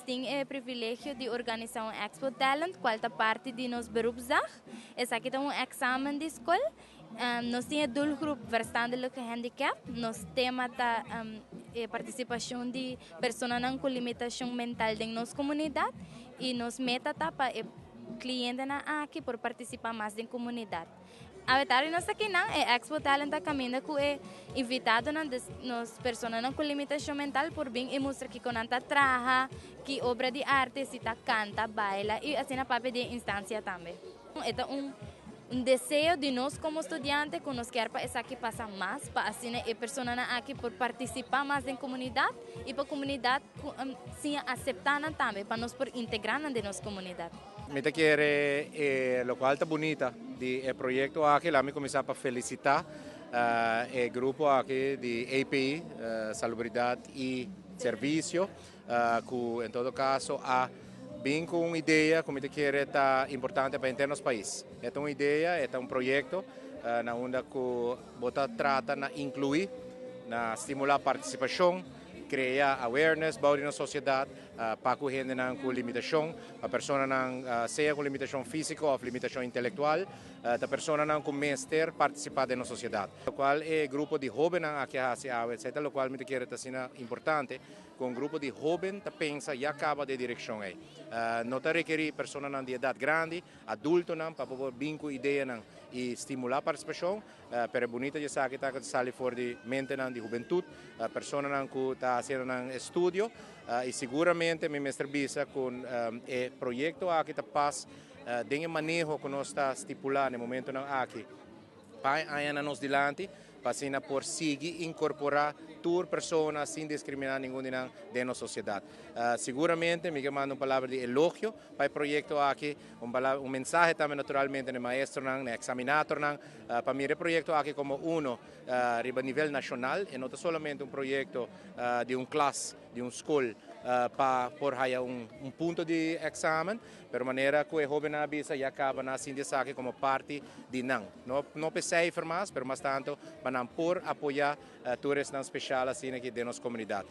Nos tin e privilegio di organisa un Expo Talent, cual ta parti di nos beroepsdag. Esaki ta un examen di scol. Nos tin e doelgroep verstandelijk gehandicapt. Nos tema ta participacion di personanan cu limitacion mental den nos comunidad y nos meta ta pa e clientenan aki por participa mas den comunidad. Awe tardi nos aki na e Expo Talent ta caminda cu e invitadonan, nos personanan cu limitacion mental por bin y mustra kico nan ta traha, ki obra di arte, si ta canta, baila y asina papia di instancia tambe. E ta un deseo di nos como studiante cu nos kier pa esaki pasa mas, pa asina e personanan aki por participa mas den comunidad y pa comunidad siña acepta nan tambe, pa nos por integra den nos comunidad. Mi ta kere locual ta bunita di e proyecto aki, laga mi cuminsa pa felicita e grupo aki di API, Salubridad y Servicio, cu en todo caso a bin cu un idea cu mi ta kere ta importante pa henter nos pais. E ta un idea, e ta un proyecto na unda cu bo ta trata na inclui, na stimula participacion, crea awareness bou di sociedad pa cu hendenan cu limitacion, pa personanan sea cu limitacion fisico of limitacion intelectual, ta personanan cu mester participa den sociedad. Locual e grupo di hobennan aki a haci awe, etc. Locual mi ta kere ta asina importante, cu un grupo di hoben ta pensa ya caba den e direccion ey. No ta rekeri personanan di edad grandi, adultonan, pa por bin cu ideanan y stimula participacion, pero bunita ya sa cu ta sali for di mentenan di hubentud, personanan cu ta haciendo nan estudio, y seguramente mi mester bisa cu e proyecto aki ta pas den maneho cu nos ta stipula na e momentonan aki pa añanan nos dilanti, pa asina por sigui incorpora tur persona sin discrimina ningun di nan den nos sociedad. Seguramente mi kier manda un palabra di elogio pa e proyecto aki, un mensahe tambe naturalmente na maestronan, na examinadornan, pa mira e proyecto aki como uno riba nivel nacional y no solamente un proyecto di un klas, di un scol, pa por haya un punto di examen, pero manera cu e hobennan a bisa ya caba nan a sinti esaki como parti di nan. No, no pa cijfer mas, pero mas tanto pa nan por apoya tur esnan special asina aki den nos comunidad.